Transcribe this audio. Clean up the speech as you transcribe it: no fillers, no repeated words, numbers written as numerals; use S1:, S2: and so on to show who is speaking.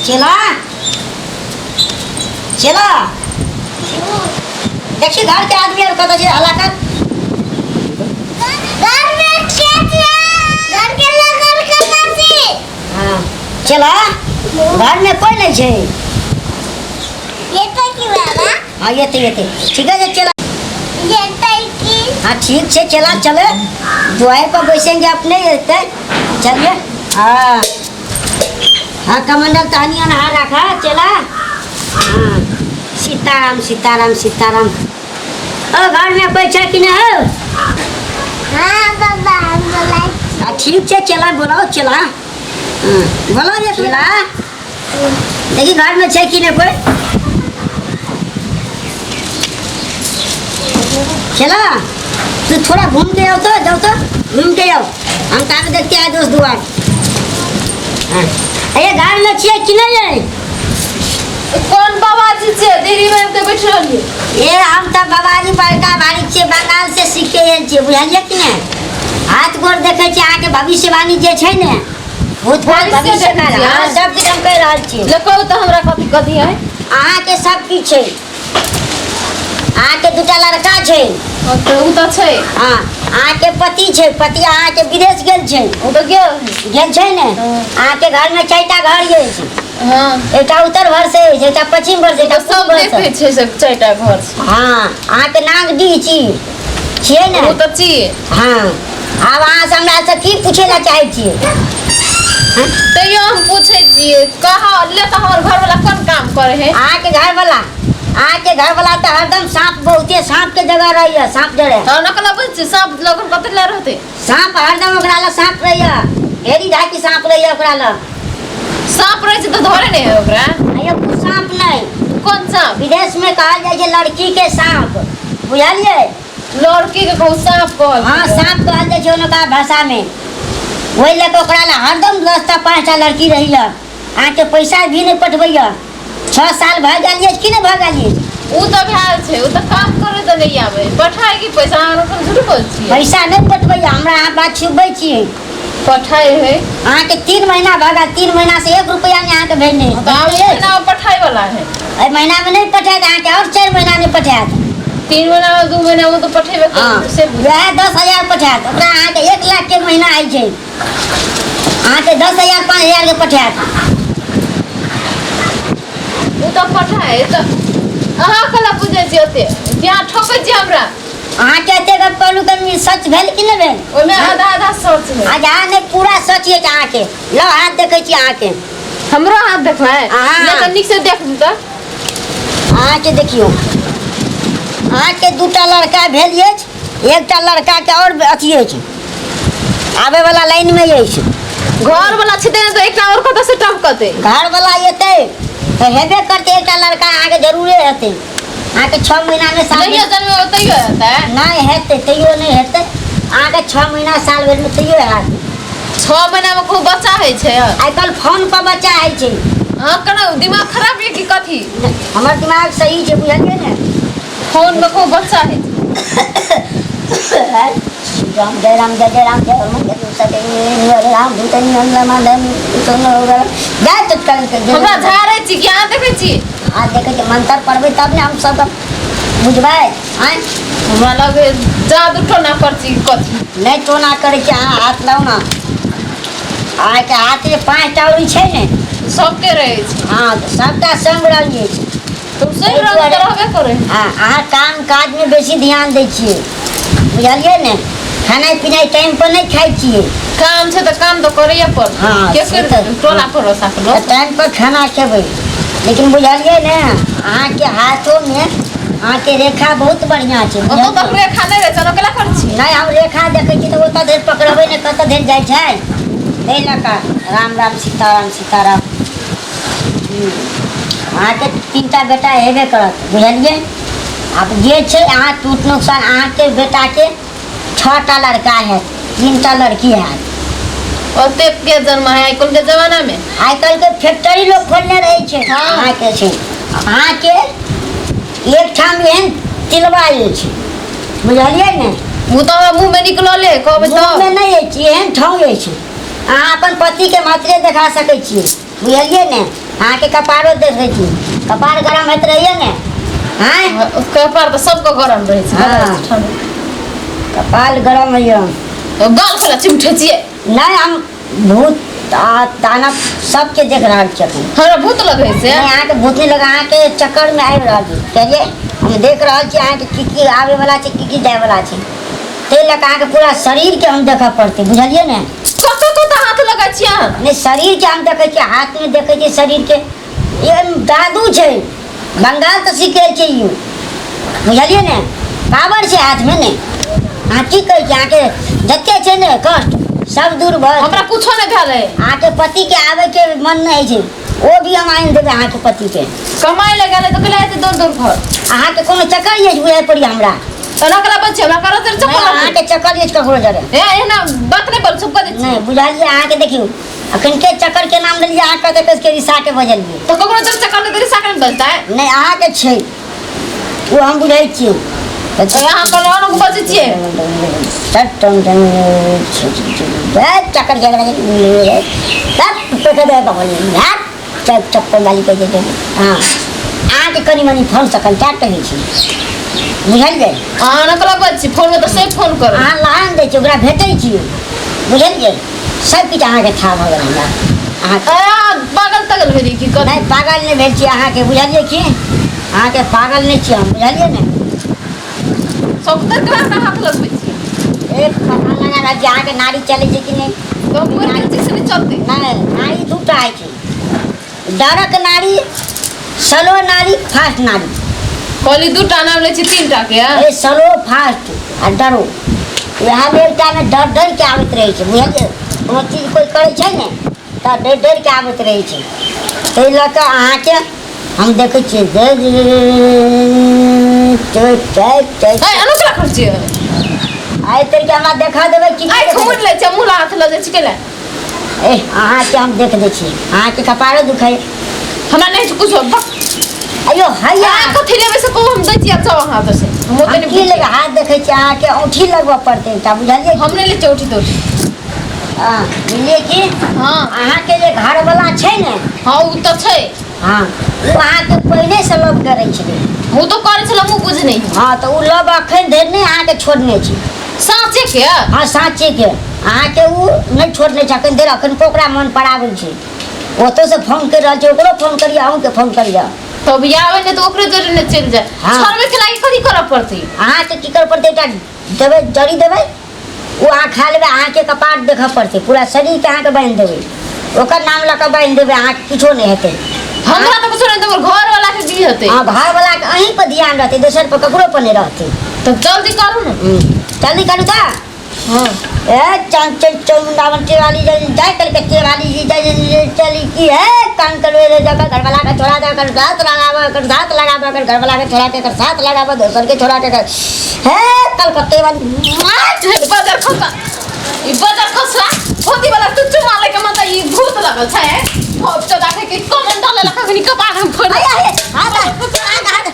S1: चेला, चेला, देखी घर के आदमी और कत छै हल्ला कर।
S2: घर में के छै? घर के लगन कता छी?
S1: हाँ चेला, घर में कोई नहीं छै।
S2: ये तो की बाबा?
S1: हाँ ये तो, ये तो ठीक है चेला।
S2: ये तो की?
S1: हाँ ठीक छै चेला, चले दुआर पर बैसेंगे अपने, ये तो चलिए। हाँ हाँ कमंडल तहनी अनहार रखा चेला। हाँ सीताराम सीताराम सीताराम। ओ घर में कोई छै कि नहीं हो?
S2: हाँ बाबा हम बोला।
S1: हाँ ठीक छै चेला, बोलाओ चेला। हाँ बोलाओ रे चेला, देखी घर में छै कि नहीं कोई। चेला तू थोड़ा घूम के आओ तो, जाओ तो घूम के आओ, हम ताकि देखते आए दोस्त दुआर। हाँ अरे घर में छियै कि नहीं है?
S3: कोन बाबाजी छियै देरी में आबि के बैठ रहलियै?
S1: ए हम तऽ बाबाजी बड़का भारी छियै, बंगाल से सीख के आयल छियै, बुझलियै कि नहि? हाथ गोर देखै छियै अहाँके भविष्यवाणी जे छै ने, भूतकाल
S3: भविष्य
S1: भविष्यकाल,
S3: देखै छियै?
S1: हाँ सब किछु हम कहि रहल छियै।
S3: ले कहू तऽ हमरा कथी कथी है?
S1: अहाँके सब किछु छै, अहाँके दूटा लड़का छै।
S3: हँ, तऽ उ तऽ छै।
S1: हाँ अहाँके पति छै, पति अहाँके विदेश गेल छै।
S3: उ तऽ गेल।
S1: गेल छै ने?
S3: हँ।
S1: अहाँके घर में चारिटा घर अछि।
S3: हाँ।
S1: एकटा उत्तर भर से अछि, एकटा पश्चिम भर से, एकटा
S3: तऽ सब
S1: पूर्व भर से।
S3: देखै छै सब चारिटा घर छै।
S1: हाँ अहाँके नागडीह छी छियै ने?
S3: उ तऽ छी।
S1: हाँ आब अहाँ से हमरा से की पूछे ला चाहै छियै?
S3: तैयो हम पूछै छियै, कहा ले तऽ हमर घरवाला कोन काम करे है?
S1: अहाँके घरवाला, अहाँके घरवाला तऽ हरदम साँप, बहुते साँप के जगह रहैया, साँप जड़े।
S3: हम नकला बुझै छियै, साँप लगन कते ला रहतै?
S1: साँप हरदम ओकरा लग साँप रहैया, ढेरी ढाकी साँप रहैया ओकरा लग।
S3: साँप रहै छै तऽ धरे नहि है ओकरा?
S1: अरे उ साँप नहि।
S3: कोन साँप?
S1: विदेश में कहल जाइ छै लड़की के साँप, बुझलियै?
S3: लड़की के कहू साँप कहल।
S1: हाँ साँप कहल जाइ छै हुनका भाषा में। ओहि लऽ कऽ ओकरा लग हरदम 10टा 5टा लड़की रहैया। अहाँके पैसा भी नहि पठबैया। 6 साल भऽ गेल अछि कि नहि भऽ गेल अछि?
S3: उ तऽ भेल छै, उ तऽ काम करे तऽ नहि आबै, पठाए की पैसा? अहाँ अपन झूठ बोल छियै।
S1: पैसा नहि पठबैया हमरा, अहाँ बात छुपबै छियै।
S3: पठाए है।
S1: अहाँके 3 महीना भऽ गेल, 3 महीना से 1 रुपया नहि अहाँके भेजने।
S3: तऽ आब ई महीना पठाए वाला है।
S1: एहि महीना में नहि पठायत अहाँके, और 4 महीना नहि पठायत।
S3: 3 महीना में 2 महीना में तऽ पठेबे
S1: हाँ,
S3: करतै से बुझ।
S1: वएह 10,000 पठायत ओकरा, अहाँके 1 लाख के महीना होइ छै, अहाँके 10,000 5,000 के पठायत।
S3: उ तऽ पठाए तऽ अहाँ कला बुझै छियै ओते कि अहाँ ठकै छियै हमरा?
S1: अहाँके एते गप कहलहुँ कनि सच भेल कि नहि भेल?
S3: ओहिमे आधा आधा सच है।
S1: आज अहाँ नहि, पूरा सच अछि अहाँके। लौ हाथ देखै छी अहाँके।
S3: हमरो हाथ देखबै?
S1: हाँ।
S3: ले तऽ नीक से देख तऽ।
S1: अहाँके देखियौ, अहाँके 2टा लड़का भेल अछि, एकटा लड़काके और अथी अछि, आबै वाला लाइन में अछि।
S3: घर वाला छै तऽ एकटा और कतऽ से टपकतै?
S1: घर वाला एतै तऽ हेबे करतै, एकटा लड़का अहाँके जरूरे हेतै। अहाँके 6 महीना में साल
S3: नहियो जन्मे तैयो हेतै?
S1: नहि हेतै, तैयो नहि हेतै। अहाँके 6 महीना साल भरि में तैयो हैत।
S3: 6 महीना में खूब बच्चा होइ छै।
S1: आइ काल्हि फोन पर बच्चा होइ छै।
S3: अहाँ केना दिमाग खराब यऽ कि कथी?
S1: हमर दिमाग सही छै, बुझलियै ने?
S3: फोन में खूब बच्चा होइ छै।
S1: राम जय राम जय जय राम जय हनुमान जय जय राम जय चुटकल।
S3: हमरा झाड़ै छी कि अहाँ देखै छी?
S1: अहाँ देखै छी, मंत्र पढ़बै तब ने हम सब बुझबै। आँय
S3: हमरा लगे जादू टोना कर छी कथी?
S1: नहि टोना करै छी, अहाँ हाथ लाउ ने। अहाँके हाथ जे 5टा उड़ी छै ने,
S3: सबके रहै छै।
S1: हाँ सबटा संग रंग अछि।
S3: तऽ सब रंग तऽ रहबे करै।
S1: हाँ अहाँ काम काज में बेसी ध्यान दै छियै, बुझलियै ने? खानाइ पिनाइ टाइम पर नहि खाइ छियै।
S3: काम छै तऽ काम तऽ करैए पड़तै।
S1: हाँ,
S3: के
S1: से
S3: कर
S1: तऽ-
S3: टोला पड़ोसा के लोक
S1: टाइम पर खाना खेबै, लेकिन बुझलियै ने अहाँके हाथोमे अहाँके रेखा बहुत बढ़िआँ छै।
S3: ओतऽ तक रेखा नहि रहै छै, अकेला करै छी।
S1: नहि हम रेखा देखै छी तऽ ओतऽ धरि पकड़बै ने, कतऽ धरि जाइ छै। ताहि लऽ कऽ राम राम सीताराम सीताराम। अहाँके 3टा बेटा हेबे करत, बुझलियै? आब जे छै अहाँ टूट नुकसान, अहाँके बेटाके 6टा लड़का हैत, 3टा लड़की हैत।
S3: ओते के जन्म है आइ काल्हि के जमाना में?
S1: आइ काल्हि के फैक्ट्री लोग खोलने रहै छै।
S3: हाँ।
S1: अहाँके छै, अहाँके एकठाम एहन तिलबा अछि, बुझलियै ने?
S3: मुँह तऽ हमरा मुँह में निकलले कहबै
S1: मुँह
S3: तऽ
S1: में नहि अछि, एहन ठाउं अछि। अहाँ अपन पति के मात्रे देखा सकै छियै, बुझलियै ने? अहाँके कपारो देखै छी, कपार गरम होइत रहैए ने? आँय?
S3: कपार तऽ सबके गरम रहै छै।
S1: हाँ। कपाल गरम होइए।
S3: गाल खेला चिमठे छियै।
S1: नहि, हम भूत आ दानव सबके देख रहल छी अखन।
S3: हमरा भूत लगै से?
S1: नहि, अहाँके भूत नहि लगा, अहाँके चक्करमे आबि रहल छी। चलिए, हम देख रहल छी अहाँके की की आबै वाला छै, की की जाय वाला छै। ताहि लऽ कऽ अहाँके पूरा शरीरके हम देखऽ पड़तै, बुझलियै ने?
S3: कतऽ कतऽ हाथ लगै छियै अहाँ?
S1: नहि, शरीरके हम देखै छियै, हाथमे देखै छियै शरीरके। ई जादू छै, बंगाल तऽ सीख गेल छै ई, बुझलियै ने? पावर छै हाथमे ने। अहाँ की कहै छी? अहाँके जते छै ने कष्ट सब दूर भऽ
S3: हमरा कुछो नहि भेलै।
S1: अहाँके पतिके आबैके मन नहि होइ छै, ओ भी हम आनि देबै अहाँके पतिके।
S3: कमाइ लए गेलै तऽ कहले हेतै दौड़ दौड़ घर।
S1: अहाँके कोनो चक्कर अछि बुझाइ पड़ियै हमरा?
S3: एना कला बच्चे हमरा करत
S1: नहि,
S3: चक्कर।
S1: अहाँके चक्कर अछि ककरो जरे?
S3: ए, एना बात नहि बोल, चुप कर दै छी।
S1: नहि, बुझलियै? अहाँके देखियौ, अखन के चक्कर के नाम लेलियै अहाँ, कते कस के रिसा के बजलियै।
S3: तऽ ककरो जरे चक्कर नहि देली, साकर बजतै?
S1: नहि, अहाँके छै, ओ हम बुझै छियै।
S3: तऽ अहाँ कोनो आरो बजै छियै?
S1: चक्कर चप्पल वाली कहै छै। हँ, अहाँके कनि मनि फोन सकल क्या कहै छी, बुझलियै?
S3: अहाँ एना कला बजै छी फोनमे तऽ से फोन करू।
S1: अहाँ लहान दै छी, ओकरा भेटै छी, बुझलियै? सब किछु अहाँके था भऽ गेल हमरा अहाँके।
S3: अहाँ पागल तगल भेलियै की कथी?
S1: नहि, पागल नहि भेल छी अहाँके, बुझलियै की? अहाँके पागल नहि छी हम, बुझलियै ने?
S3: सौकतर कला हमरा हाथ लगबै छी।
S1: एक पता लगा रहल छी अहाँके नाड़ी चलै छै कि नहि।
S3: तऽ मरि गेल छी से नहि चलतै।
S1: नहि, नाड़ी दूटा होइ छै, डरक नाड़ी, स्लो नाड़ी, फास्ट नाड़ी।
S3: कहली दूटा नाम लै छी, तीनटा के।
S1: ए, स्लो, फास्ट आ डरो। वएह एकटा मे डर डर के आबैत रहै छै, बुझलियै? कोनो चीज कोइ करै छै ने तऽ डरि डरि के आबैत रहै छै। ताहि लऽ कऽ अहाँके हम देखै छियै।
S3: एना केना करै छियै?
S1: आइ तरीके हमरा देखा देबै की?
S3: आँखि मुनि लै छै, मुँह हाथ लऽ जाइ छी केला।
S1: ए, अहाँके हम देख दै छी, अहाँके कपारो दुखै।
S3: हमरा नहि छै कुछो।
S1: अयो हैया।
S3: अहाँ कथी लेबै से कहू, हम दै छी। अच्छा, अहाँ तऽ से हम ओते
S1: हम
S3: नहि
S1: की लेबै? हाथ देखै छी अहाँके, औंठी लगबऽ पड़तै एकटा, बुझलियै?
S3: हम नहि लै छी औठी तौठी।
S1: हँ, बुझलियै की?
S3: हँ।
S1: अहाँके जे घरवला छै ने?
S3: हँ, ओ तऽ छै।
S1: हँ, ओ अहाँके पहिनेसँ लव करै छलै।
S3: ओ तऽ करै छलै, हमहूँ बुझने।
S1: हँ, तऽ ओ लव अखन धरि नहि अहाँके छोड़ने छै।
S3: साँचे के?
S1: हँ, साँचेके। अहाँके ओ नहि छोड़ने छै अखन धरि। अखन ओकरा मन पड़ाबै छै, ओतऽसँ फोन करि रहल छै। ओकरो फोन करियै, अहूँके फोन करियै।
S3: तब आबै ने तऽ ओकरे जोरे ने चलि जाय।
S1: हाँ।
S3: छोड़बै के लागी कथी करऽ पड़तै?
S1: अहाँके की करऽ पड़तै? एकटा देबै, जड़ी देबै, ओ अहाँ खा लेबै। अहाँके कपार देखऽ पड़तै, पूरा शरीरके अहाँके बान्हि देबै, ओकर नाम लऽ कऽ बान्हि देबै, अहाँके किछो नहि हेतै।
S3: हमरा तऽ कुछो नहि, हमर घर वाला के की हेतै?
S1: हँ, घरवलाके अहीं पर ध्यान रहतै, दोसर पर ककरो पर नहि रहतै।
S3: तब जल्दी करू ने।
S1: जल्दी करू तऽ।
S3: हाँ।
S1: ए चल चल चौमुंडावन वाली जाय कलकत्ते वाली जी जाय चली की है कान करवे रे जाकर घरवाला के छोड़ा दे, कर साथ लगावा, कर साथ लगावा, कर घरवाला के छोड़ा के कर साथ लगावा, दोसर के छोड़ा के कर हे कलकत्ते वाली।
S3: बजर खसा, ई बजर खसा होती वाला तू चुमा ले के मत। ई भूत लगल छै। हो तो देखे के कमेंट डाले लखा कनी कपार हम फोड़।
S1: आय आय हाथ हाथ हाथ।